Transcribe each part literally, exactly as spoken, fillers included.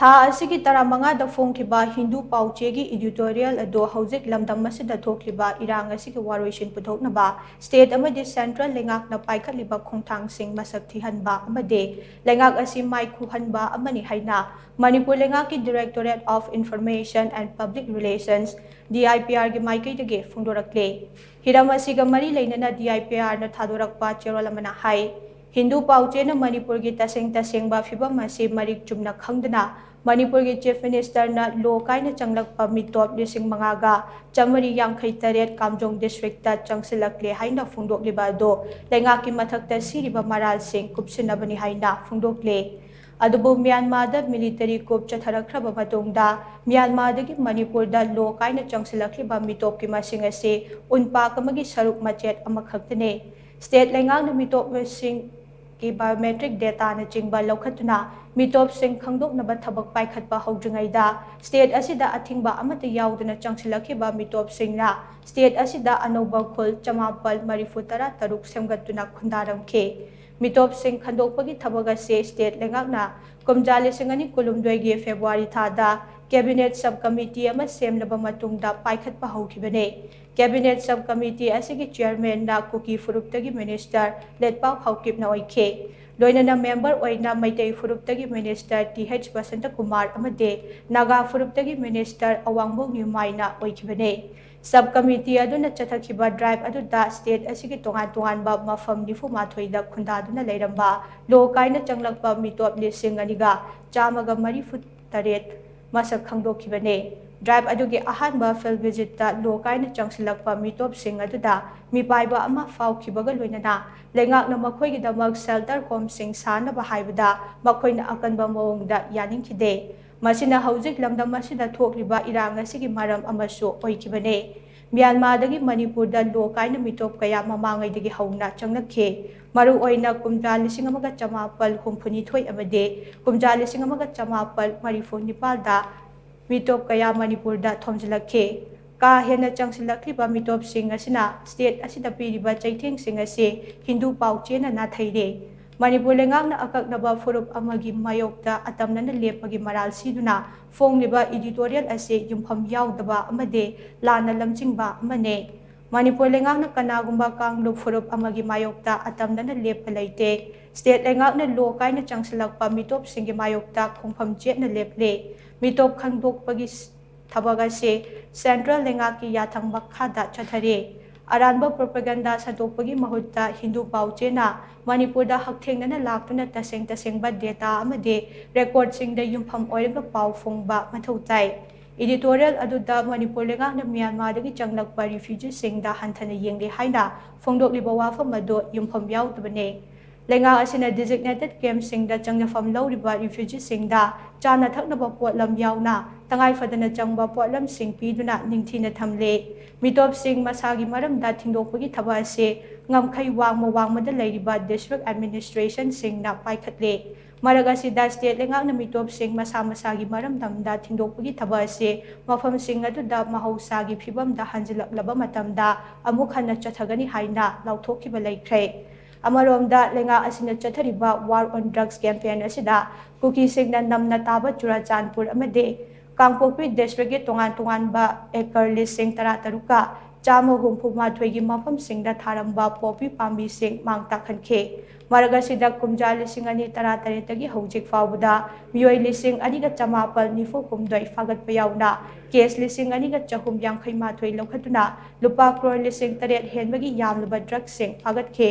ꯊꯥ ꯑꯁꯤꯒꯤ ꯇꯔꯥꯃꯉꯥꯗ ꯐꯣꯡꯈꯤꯕ ꯍꯤꯟꯗꯨ ꯄꯥꯎꯆꯦꯒꯤ editorial ꯑꯗꯨ ꯍꯧꯖꯤꯛ ꯂꯝꯗꯝ ꯑꯁꯤꯗ ꯊꯣꯛꯂꯤꯕ ꯏꯔꯥꯡ ꯑꯁꯤꯒꯤ ꯋꯥꯔꯣꯏꯁꯤꯟ ꯄꯨꯊꯣꯛꯅꯕ state ꯑꯃꯗꯤ central ꯂꯩꯉꯥꯛꯅ ꯄꯥꯏꯈꯠꯂꯤꯕ ꯈꯣꯡꯊꯥꯡꯁꯤꯡ ꯃꯁꯛ ꯊꯤꯍꯟꯕ ꯑꯃꯗꯤ ꯂꯩꯉꯥꯛ ꯑꯁꯤ ꯃꯥꯏꯈꯨꯍꯟꯕ ꯑꯃꯅꯤ ꯍꯥꯏꯅ ꯃꯅꯤꯄꯨꯔ ꯂꯩꯉꯥꯛꯀꯤ Directorate of Information and Public Relations, D I P R ꯒꯤ ꯃꯥꯏꯀꯩꯗꯒꯤ ꯐꯣꯡꯗꯣꯔꯛꯂꯦ꯫ ꯍꯤꯔꯝ ꯑꯁꯤꯒ ꯃꯔꯤ ꯂꯩꯅꯅ D I P R ꯅ ꯊꯥꯗꯣꯔꯛꯄ ꯆꯦꯔꯣꯜ ꯑꯃꯅ ꯍꯥꯏ, ꯍꯤꯟꯗꯨ ꯄꯥꯎꯆꯦꯅ ꯃꯅꯤꯄꯨꯔꯒꯤ ꯇꯁꯦꯡ ꯇꯁꯦꯡꯕ ꯐꯤꯕꯝ ꯑꯁꯤ ꯃꯔꯤꯛ ꯆꯨꯝꯅ ꯈꯪꯗꯅ ꯃꯅꯤꯄꯨꯔꯒꯤ Chief Minister ꯅ ꯂꯣ ꯀꯥꯏꯅ ꯆꯪꯂꯛꯄ ꯃꯤꯇꯣꯞ ꯂꯤꯁꯤꯡ ꯃꯉꯥꯒ ꯆꯥꯃꯔꯤ ꯌꯥꯡꯈꯩ ꯇꯔꯦꯠ ꯀꯥꯝꯖꯣꯡ district ꯇ ꯆꯪꯁꯤꯜꯂꯛꯂꯦ ꯍꯥꯏꯅ ꯐꯣꯡꯗꯣꯛꯂꯤꯕ ꯑꯗꯨ ꯂꯩꯉꯥꯛꯀꯤ ꯃꯊꯛꯇ ꯁꯤꯔꯤꯕ ꯃꯔꯥꯜꯁꯤꯡ ꯀꯨꯞꯁꯤꯟꯅꯕꯅꯤ ꯍꯥꯏꯅ ꯐꯣꯡꯗꯣꯛꯂꯦ꯫ ꯑꯗꯨꯕꯨ ꯃ꯭ꯌꯥꯟꯃꯥꯔꯗ military coup ꯆꯠꯊꯔꯛꯈ꯭ꯔꯕ ꯃꯇꯨꯡꯗ ꯃ꯭ꯌꯥꯟꯃꯥꯔꯗꯒꯤ ꯃꯅꯤꯄꯨꯔꯗ ꯂꯣ ꯀꯥꯏꯅ ꯆꯪꯁꯤꯜꯂꯛꯂꯤꯕ ꯃꯤꯇꯣꯞꯀꯤ ꯃꯁꯤꯡ ꯑꯁꯤ ꯎꯟꯄꯥꯛ ꯑꯃꯒꯤ ꯁꯔꯨꯛ ꯃꯆꯦꯠ ꯑꯃꯈꯛꯇꯅꯤ꯫ State ꯂꯩꯉꯥꯛꯅ ꯃꯤꯇꯣꯞꯁꯤꯡꯒꯤ biometric data ꯅꯆꯤꯡꯕ ꯂꯧꯈꯠꯇꯨꯅ ꯃꯤꯇꯣꯞꯁꯤꯡ ꯈꯪꯗꯣꯛꯅꯕ ꯊꯕꯛ ꯄꯥꯏꯈꯠꯄ ꯍꯧꯗ꯭ꯔꯤꯉꯩꯗ state ꯑꯁꯤꯗ ꯑꯊꯤꯡꯕ ꯑꯃꯠꯇ ꯌꯥꯎꯗꯅ ꯆꯪꯁꯤꯜꯂꯛꯈꯤꯕ ꯃꯤꯇꯣꯞꯁꯤꯡꯅ state ꯑꯁꯤꯗ ꯑꯅꯧꯕ ꯈꯨꯜ ꯆꯃꯥꯄꯜ ꯃꯔꯤꯐꯨ ꯇꯔꯥ ꯇꯔꯨꯛ ꯁꯦꯝꯒꯠꯇꯨꯅ ꯈꯨꯟꯗꯥꯔꯝꯈꯤ꯫ ꯃꯤꯇꯣꯞꯁꯤꯡ ꯈꯟꯗꯣꯛꯄꯒꯤ ꯊꯕꯛ ꯑꯁꯤ state ꯂꯩꯉꯥꯛꯅ ꯀꯨꯝꯖꯥ ꯂꯤꯁꯤꯡ ꯑꯅꯤ ꯀꯨꯟꯍꯨꯝꯗꯣꯏꯒꯤ February ꯊꯥꯗ cabinet sub committee ꯑꯃ ꯁꯦꯝꯂꯕ ꯃꯇꯨꯡꯗ ꯄꯥꯏꯈꯠꯄ ꯍꯧꯈꯤꯕꯅꯤ꯫ Cabinet sub committee ꯑꯁꯤꯒꯤ chairman ꯅ ꯀꯨꯀꯤ ꯐꯨꯔꯨꯞꯇꯒꯤ minister ꯂꯦꯠꯄꯥꯎ ꯍꯥꯎꯀꯤꯞꯅ ꯑꯣꯏꯈꯤ꯫ ꯂꯣꯏꯅꯅ member ꯑꯣꯏꯅ ꯃꯩꯇꯩ ꯐꯨꯔꯨꯞꯇꯒꯤ minister T H ꯕꯁꯟꯇꯀꯨꯃꯥꯔ ꯑꯃꯗꯤ ꯅꯥꯒꯥ ꯐꯨꯔꯨꯞꯇꯒꯤ minister ꯑꯋꯥꯡꯕꯧ ꯅ꯭ꯌꯨꯃꯥꯏꯅ ꯑꯣꯏꯈꯤꯕꯅꯤ꯫ Sub committee ꯑꯗꯨꯅ ꯆꯠꯊꯈꯤꯕ drive ꯑꯗꯨꯗ state ꯑꯁꯤꯒꯤ ꯇꯣꯉꯥꯟ ꯇꯣꯉꯥꯟꯕ ꯃꯐꯝ ꯅꯤꯐꯨ ꯃꯥꯊꯣꯏꯗ ꯈꯨꯟꯗꯥꯗꯨꯅ ꯂꯩꯔꯝꯕ ꯂꯣ ꯀꯥꯏꯅ ꯆꯪꯂꯛꯄ ꯃꯤꯇꯣꯞ ꯂꯤꯁꯤꯡ ꯑꯅꯤꯒ ꯆꯥꯝꯃꯒ ꯃꯔꯤꯐꯨ ꯇꯔꯦꯠ ꯃꯁꯛ ꯈꯪꯗꯣꯛꯈꯤꯕꯅꯤ꯫ Drive ꯑꯗꯨꯒꯤ ꯑꯍꯥꯟꯕ field visit ꯇ ꯂꯣ ꯀꯥꯏꯅ ꯆꯪꯁꯤꯜꯂꯛꯄ ꯃꯤꯇꯣꯞꯁꯤꯡ ꯑꯗꯨꯗ ꯃꯤꯄꯥꯏꯕ ꯑꯃ ꯐꯥꯎꯈꯤꯕꯒ ꯂꯣꯏꯅꯅ ꯂꯩꯉꯥꯛꯅ ꯃꯈꯣꯏꯒꯤꯗꯃꯛ shelter home ꯁꯤꯡ ꯁꯥꯅꯕ ꯍꯥꯏꯕꯗ ꯃꯈꯣꯏꯅ ꯑꯀꯟꯕ ꯃꯑꯣꯡꯗ ꯌꯥꯅꯤꯡꯈꯤꯗꯦ꯫ ꯃꯁꯤꯅ ꯍꯧꯖꯤꯛ ꯂꯝꯗꯝ ꯑꯁꯤꯗ ꯊꯣꯛꯂꯤꯕ ꯏꯔꯥꯡ ꯑꯁꯤꯒꯤ ꯃꯔꯝ ꯑꯃꯁꯨ ꯑꯣꯏꯈꯤꯕꯅꯤ꯫ ꯃ꯭ꯌꯥꯟꯃꯥꯔꯗꯒꯤ ꯃꯅꯤꯄꯨꯔꯗ ꯂꯣ ꯀꯥꯏꯅ ꯃꯤꯇꯣꯞ ꯀꯌꯥ ꯃꯃꯥꯡꯉꯩꯗꯒꯤ ꯍꯧꯅ ꯆꯪꯂꯛꯈꯤ꯫ ꯃꯔꯨꯑꯣꯏꯅ ꯀꯨꯝꯖꯥ ꯂꯤꯁꯤꯡ ꯑꯃꯒ ꯆꯃꯥꯄꯜ ꯍꯨꯝꯐꯨꯅꯤꯊꯣꯏ ꯑꯃꯗꯤ ꯀꯨꯝꯖꯥ ꯂꯤꯁꯤꯡ ꯑꯃꯒ ꯆꯃꯥꯄꯜ ꯃꯔꯤꯐꯨ ꯅꯤꯄꯥꯜꯗ ꯃꯤꯇꯣꯞ ꯀꯌꯥ ꯃꯅꯤꯄꯨꯔꯗ ꯊꯣꯝꯖꯤꯜꯂꯛꯈꯤ꯫ ꯀꯥ ꯍꯦꯟꯅ ꯆꯪꯁꯤꯜꯂꯛꯂꯤꯕ ꯃꯤꯇꯣꯞꯁꯤꯡ ꯑꯁꯤꯅ state ꯑꯁꯤꯗ ꯄꯤꯔꯤꯕ ꯆꯩꯊꯦꯡꯁꯤꯡ ꯑꯁꯤ ꯍꯤꯟꯗꯨ ꯄꯥꯎꯆꯦꯅ ꯅꯥꯊꯩꯔꯦ꯫ ꯃꯅꯤꯄꯨꯔ ꯂꯩꯉꯥꯛꯅ ꯑꯀꯛꯅꯕ ꯐꯨꯔꯨꯞ ꯑꯃꯒꯤ ꯃꯥꯌꯣꯛꯇ ꯑꯇꯝꯅꯅ ꯂꯦꯞꯄꯒꯤ ꯃꯔꯥꯜ ꯁꯤꯗꯨꯅ ꯐꯣꯡꯂꯤꯕ editorial ꯑꯁꯤ ꯌꯨꯝꯐꯝ ꯌꯥꯎꯗꯕ ꯑꯃꯗꯤ ꯂꯥꯟꯅ ꯂꯝꯖꯤꯡꯕ ꯑꯃꯅꯤ꯫ ꯃꯅꯤꯄꯨꯔ ꯂꯩꯉꯥꯛꯅ ꯀꯅꯥꯒꯨꯝꯕ ꯀꯥꯡꯂꯨꯞ ꯐꯨꯔꯨꯞ ꯑꯃꯒꯤ ꯃꯥꯌꯣꯛꯇ ꯑꯇꯝꯅꯅ ꯂꯦꯞꯄ ꯂꯩꯇꯦ꯫ State ꯂꯩꯉꯥꯛꯅ law ꯀꯥꯏꯅ ꯆꯪꯁꯤꯜꯂꯛꯄ ꯃꯤꯇꯣꯞꯁꯤꯡꯒꯤ ꯃꯥꯌꯣꯛꯇ ꯈꯣꯡꯐꯝ ꯆꯦꯠꯅ ꯂꯦꯞꯂꯤ꯫ ꯃꯤꯇꯣꯞ ꯈꯪꯗꯣꯛꯄꯒꯤ ꯊꯕꯛ ꯑꯁꯤ central ꯂꯩꯉꯥꯛꯀꯤ ꯌꯥꯊꯪ ꯃꯈꯥꯗ ꯆꯠꯊꯔꯤ꯫ ꯑꯔꯥꯟꯕ propaganda ꯁꯟꯗꯣꯛꯄꯒꯤ ꯃꯍꯨꯠꯇ ꯍꯤꯟꯗꯨ ꯄꯥꯎꯆꯦꯅ ꯃꯅꯤꯄꯨꯔꯗ ꯍꯛꯊꯦꯡꯅꯅ ꯂꯥꯛꯇꯨꯅ ꯇꯁꯦꯡ ꯇꯁꯦꯡꯕ data ꯑꯃꯗꯤ recordꯁꯤꯡꯗ ꯌꯨꯝꯐꯝ ꯑꯣꯏꯔꯒ ꯄꯥꯎ ꯐꯣꯡꯕ ꯃꯊꯧ ꯇꯥꯏ꯫ Editorial ꯑꯗꯨꯗ ꯃꯅꯤꯄꯨꯔ ꯂꯩꯉꯥꯛꯅ ꯃ꯭ꯌꯥꯟꯃꯥꯔꯗꯒꯤ ꯆꯪꯂꯛꯄ refugeeꯁꯤꯡꯗ ꯍꯟꯊꯅ ꯌꯦꯡꯂꯦ ꯍꯥꯏꯅ ꯐꯣꯡꯗꯣꯛꯂꯤꯕ ꯋꯥꯐꯝ ꯑꯗꯨ ꯌꯨꯝꯐꯝ ꯌꯥꯎꯗꯕꯅꯤ꯫ ꯂꯩꯉꯥꯛ ꯑꯁꯤꯅ designated campꯁꯤꯡꯗ ꯆꯪꯖꯐꯝ ꯂꯧꯔꯤꯕ refugeeꯁꯤꯡꯗ ꯆꯥꯅ ꯊꯛꯅꯕ ꯄꯣꯠꯂꯝ ꯌꯥꯎꯅ ꯇꯉꯥꯏ ꯐꯗꯅ ꯆꯪꯕ ꯄꯣꯠꯂꯝꯁꯤꯡ ꯄꯤꯗꯨꯅ ꯅꯤꯡꯊꯤꯅ ꯊꯝꯂꯤ꯫ ꯃꯤꯇꯣꯞꯁꯤꯡ ꯃꯁꯥꯒꯤ ꯃꯔꯝꯗ ꯊꯤꯡꯗꯣꯛꯄꯒꯤ ꯊꯕꯛ ꯑꯁꯤ ꯉꯝꯈꯩ ꯋꯥꯡꯃ ꯋꯥꯡꯃꯗ ꯂꯩꯔꯤꯕ district administrationꯁꯤꯡꯅ ꯄꯥꯏꯈꯠꯂꯤ꯫ ꯃꯔꯛ ꯑꯁꯤꯗ state ꯂꯩꯉꯥꯛꯅ ꯃꯤꯇꯣꯞꯁꯤꯡ ꯃꯁꯥ ꯃꯁꯥꯒꯤ ꯃꯔꯝꯗꯝꯗ ꯊꯤꯡꯗꯣꯛꯄꯒꯤ ꯊꯕꯛ ꯑꯁꯤ ꯃꯐꯝꯁꯤꯡ ꯑꯗꯨꯗ ꯃꯍꯧꯁꯥꯒꯤ ꯐꯤꯕꯝꯗ ꯍꯟꯖꯤꯜꯂꯛꯂꯕ ꯃꯇꯝꯗ ꯑꯃꯨꯛ ꯍꯟꯅ ꯆꯠꯊꯒꯅꯤ ꯍꯥꯏꯅ ꯂꯥꯎꯊꯣꯛꯈꯤꯕ ꯂꯩꯈ꯭ꯔꯦ꯫ ꯑꯃꯔꯣꯝꯗ, ꯂꯩꯉꯥꯛ ꯑꯁꯤꯅ ꯆꯠꯊꯔꯤꯕ War on Drugs campaign ꯑꯁꯤꯗ ꯀꯨꯀꯤꯁꯤꯡꯅ ꯅꯝꯅ ꯇꯥꯕ ꯆꯨꯔꯥꯆꯥꯟꯄꯨꯔ ꯑꯃꯗꯤ ꯀꯥꯡꯄꯣꯛꯄꯤ districtꯀꯤ ꯇꯣꯉꯥꯟ ꯇꯣꯉꯥꯟꯕ acre ꯂꯤꯁꯤꯡ ꯇꯔꯥ ꯇꯔꯨꯛꯀ ꯆꯥꯝꯃ ꯍꯨꯝꯐꯨ ꯃꯥꯊꯣꯏꯒꯤ ꯃꯐꯝꯁꯤꯡꯗ ꯊꯥꯔꯝꯕ poppy ꯄꯥꯝꯕꯤꯁꯤꯡ ꯃꯥꯡ ꯇꯥꯛꯍꯟꯈꯤ꯫ ꯃꯔꯛ ꯑꯁꯤꯗ, ꯀꯨꯝꯖꯥ ꯂꯤꯁꯤꯡ ꯑꯅꯤ ꯇꯔꯥ ꯇꯔꯦꯠꯇꯒꯤ ꯍꯧꯖꯤꯛ ꯐꯥꯎꯕꯗ ꯃꯤꯑꯣꯏ ꯂꯤꯁꯤꯡ ꯑꯅꯤꯒ ꯆꯃꯥꯄꯜ ꯅꯤꯐꯨ ꯍꯨꯝꯗꯣꯏ ꯐꯥꯒꯠꯄ ꯌꯥꯎꯅ case ꯂꯤꯁꯤꯡ ꯑꯅꯤꯒ ꯆꯍꯨꯝ ꯌꯥꯡꯈꯩ ꯃꯥꯊꯣꯏ ꯂꯧꯈꯠꯇꯨꯅ ꯂꯨꯄꯥ crore ꯂꯤꯁꯤꯡ ꯇꯔꯦꯠ ꯍꯦꯟꯕꯒꯤ ꯌꯥꯝꯂꯕ drugsꯁꯤꯡ ꯐꯥꯒꯠꯈꯤ꯫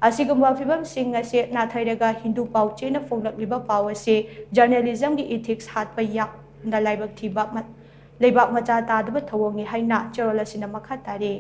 ꯑꯁꯤꯒꯨꯝꯕ ꯐꯤꯕꯝꯁꯤꯡ ꯑꯁꯤ ꯅꯥꯊꯩꯔꯒ ꯍꯤꯟꯗꯨ ꯄꯥꯎꯆꯦꯅ ꯐꯣꯡꯂꯛꯂꯤꯕ ꯄꯥꯎ ꯑꯁꯤ journalismꯒꯤ ethics ꯍꯥꯠꯄ ꯌꯥꯝꯅ ꯂꯥꯏꯕꯛ ꯊꯤꯕ ꯃ-, ꯂꯩꯕꯥꯛ ꯃꯆꯥ ꯇꯥꯗꯕ ꯊꯧꯑꯣꯡꯅꯤ ꯍꯥꯏꯅ ꯆꯦꯔꯣꯜ ꯑꯁꯤꯅ ꯃꯈꯥ ꯇꯥꯔꯤ꯫